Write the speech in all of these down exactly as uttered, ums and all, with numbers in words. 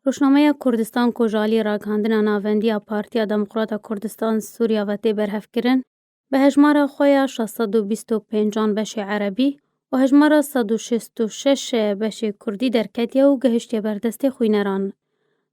Rojnameya Kurdistan ku ji alî ragihandina navendî ya Partiya Demokrata Kurdistan Sûriya ve tê berhevkirin, bi hejmara xwe ya şeş sed û bîst û pêncan beşê erebî û hejmara sed û şêst û şeş beşê kurdî derketiye û gehiştiye ber destê xwîneran.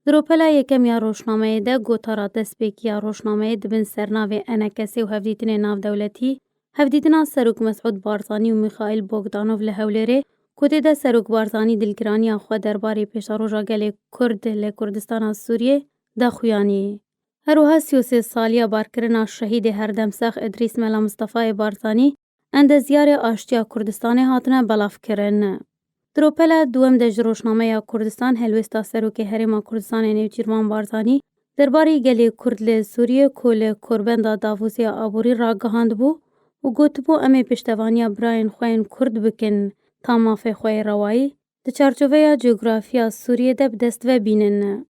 Di ropela yekem ya rojnameyê de gotara destpêkî ya rojnameyê di bin sernavê enekesê û hevdîtinê navdewletî, hevdîtina Serok Mesûd Barzanî û Mîxaîl Bogdanov li Hewlêrê, ku tê de Serok Barzanî dilgiraniya xwe derbarê pêşeroja gelê Kurd li Kurdistana Sûriyê daxuyanî. Her wiha sî û sê saliya barkirina şehîdê herdemsax Idrîs Mela Mistefayê Barzanî, endezyarê aştiya Kurdistanê, hatine belavkirin. Di ropela duwem de ji Rojnameya Kurdistan helwêsta Serokê Herêma Kurdistanê Nêçîrvan Barzanî derbarê gelê Kurd li Sûriyê ku li korbenda davuziya aborî ragihandibû û gotibû, em ê piştevaniya birayên xwe yên Kurd bikin ta mafê xwe yê rewayî di çarçoveya cografiya Sûriyê de bi dest ve bînin.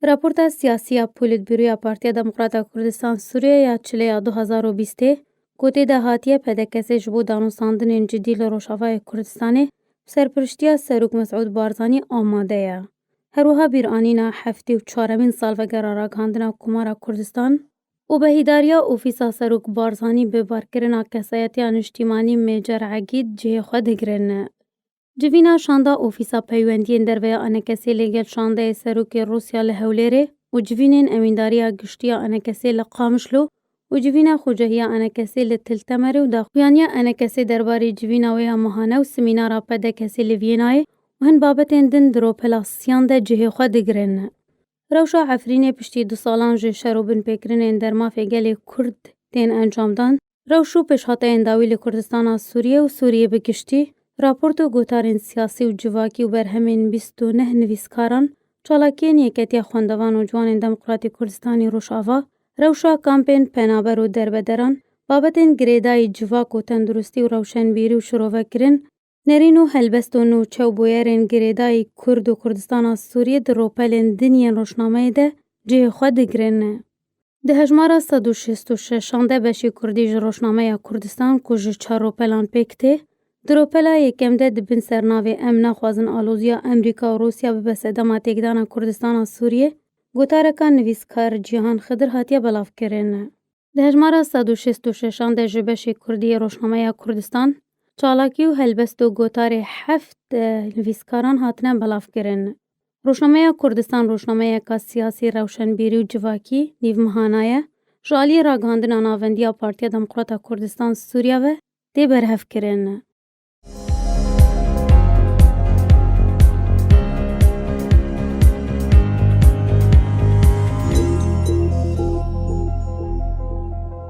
Raporta siyasî ya Polîtbûroya Partiya Demokrata Kurdistan Sûriyê ya çilê ya du hezar û bîstê, ku tê de hatiye P D K S ji bo danûstandinên cidî li Rojavayê Kurdistanê bi serpiriştiya Serok Mesûd Barzanî amade ye. Her wiha bîranîna heftê û çaremîn salvegera ragihandina Komara Kurdistan û behîdariya Ofîsa Serok Barzanî bi barkirina kesayetiya niştîmanî Mêcer Egîd cihê xwe digirin. Civîna şanda Ofîsa Peywendiyên Derve ya A N K S'ê li gel şandeyê Serokê Rûsya li Hewlêrê û civînên Emîndariya Giştî ya A N K S'ê li Qamişlo û civîna Xucehiya A N K S'ê li Til Temerê û daxuyaniya A N K S'ê derbarê civîna wê ya mehane û simînara P D K S'ê li Vîyenayê û hin babetên din di ropela siyan de cihê xwe digirin. Rewşa Efrînê piştî du salan ji şer û binpêkirinên dermafê gelê Kurd tên encamdan, rewş û pêşhateyên dawî li Kurdistana Sûriyê û Sûriyê bi giştî, raport û gotarên siyasî û civakî û berhemên bîst û neh nivîskaran, çalakiyên Yeketiya Xwendevan û Ciwanên Demokratîk Kurdistanî Rojava, rewşa kampên penaber û derbederan, babetên girêdayî civak û tenduristî û rewşenbîrî û şirovekirin, nerîn û helbest û nûçe û bûyerên girêdayî Kurd û Kurdistana Sûriyê di ropelên din yên rojnameyê de cihê xwe digirin. Di hejmara sed û şêst û şeşan de beşê Kurdî ji Rojnameya Kurdistan ku ji çar ropelan pêk tê, di ropela yekem de di bin sernavê Em naxwazin aloziya Amerîka û Rûsya bibe sedema têkdana Kurdistana Sûriyê, gotareka nivîskar Cîhan Xidir hatiye belavkirin. Di hejmara sed û şêst û şeşan de ji beşê Kurdî yê Rojnameya Kurdistan, çalakî û helbest û gotarê heft, eh, nivîskaran hatine belavkirin. Rojnameya Kurdistan rojnameyeka siyasî, rewşenbîrî û civakî nîvmehana ye, ji alî ragihandina navendiya Partiya Demokrata Kurdistan Sûriya ve tê berhevkirin.